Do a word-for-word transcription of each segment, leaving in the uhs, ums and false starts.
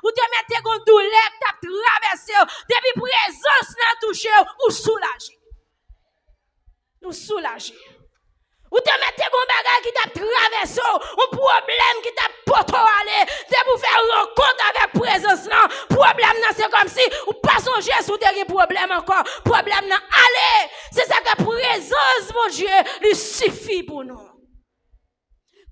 Ou te mèt te gon doulè k t ap travèse w. Depi prezans lan touche w, ou soulaje. Nou soulaje. Ou te mèt te gon bagay ki t ap travèse w, yon pwoblèm ki t ap pote w ale. Depi w fè rankont avèk prezans lan, pwoblèm nan se kòmsi ou pa sonje si w te gen pwoblèm ankò. Pwoblèm nan ale. Se sa ke prezans Bondye li sifi pou nou.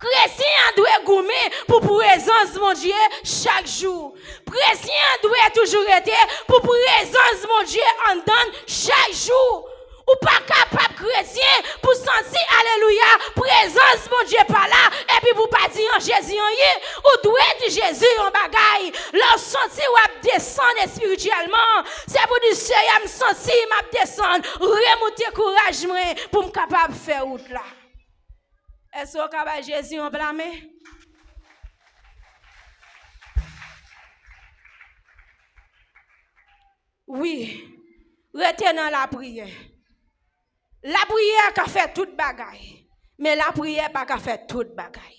Kretyen an dwe goumen pou prezans Bondye chak jou. Kretyen an dwe toujou rete pou prezans Bondye anndan l chak jou. Ou pa kapab kretyen pou santi, alelouya, prezans Bondye pa la, epi pou pa di an Jezi anyen. Ou dwe di Jezi yon bagay. Lè w santi w ap desann espirityèlman, se pou di, Seyè, m santi m ap desann. Remoute kouraj mwen pou m kapab fè wout la. Èske w ka bay Jezi yon pla men? Wi, rete nan lapriyè. Lapriyè ka fè tout bagay, men lapriyè pa ka fè tout bagay.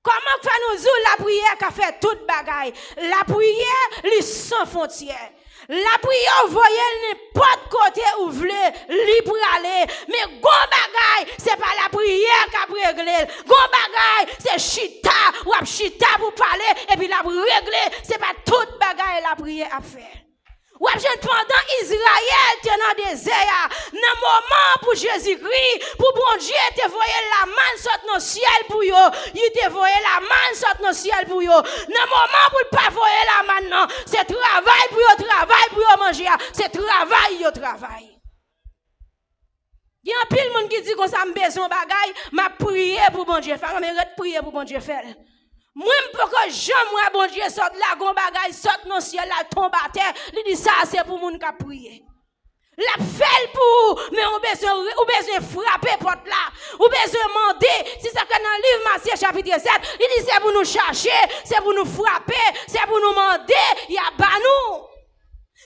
Kòman k fè nou di w lapriyè ka fè tout bagay? Lapriyè, li san fwontyè. Lapriyè, w voye l nenpòt kote ou vle, li prale. Men gon bagay, se pa lapriyè k ap regle l. Gon bagay, se chita, w ap chita pou pale, epi l ap regle. Se pa tout bagay lapriyè ap fè. W ap jwenn pandan Izrayèl te nan dezè a, nan moman pou Jezikri, pou Bondye te voye lamann sot nan syèl pou yo, li te voye lamann sot nan syèl pou yo. Nan moman pou l pa voye lamann nan, se travay pou yo travay pou yo manje a, se travay yo travay. Gen anpil moun ki di konsa, "M bezwen yon bagay, m ap priye pou Bondye fè l." Men ret priye pou Bondye fè l. Mwen, m poko janm wè Bondye sot lage yon bagay sot nan syèl la, tonbe atè, li di, "Sa a se pou moun k ap priye." L ap fè l pou ou, men ou bezwen, ou bezwen frape pòt la. Ou bezwen mande. Se sa k nan liv Matye chapit sèt, li di, "Se pou nou chache, se pou nou frape, se pou nou mande, y ap ba nou."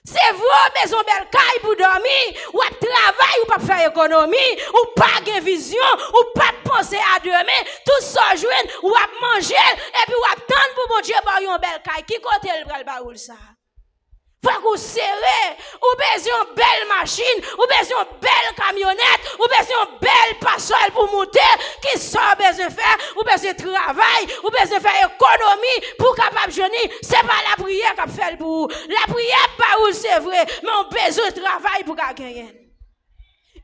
Se vre, w bezwen yon bèl kay pou dòmi, w ap travay, ou p ap fè ekonomi, ou pa gen vizyon, ou p ap panse a demen, tout sa w jwenn, w ap manje l, epi w ap tann pou Bondye ba w yon bèl kay. Ki kote l pral ba ou l sa? Fòk ou sere, ou bezwen yon bèl machin, ou bezwen yon bèl kamyonèt, ou bezwen yon bèl pasòl pou moute, ki sa w bezwen fè? Ou bezwen travay, ou bezwen fè ekonomi pou w kapab jwenn li. Se pa lapriyè k ap fè l pou ou. Lapriyè ap ba ou l, se vre, men w bezwen travay pou w ka genyen l.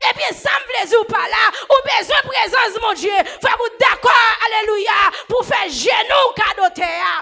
Ebyen, sa m vle di w pa la, ou bezwen prezans Bondye. Fòk ou dakò, alelouya, pou w fè jenou w kado tè a.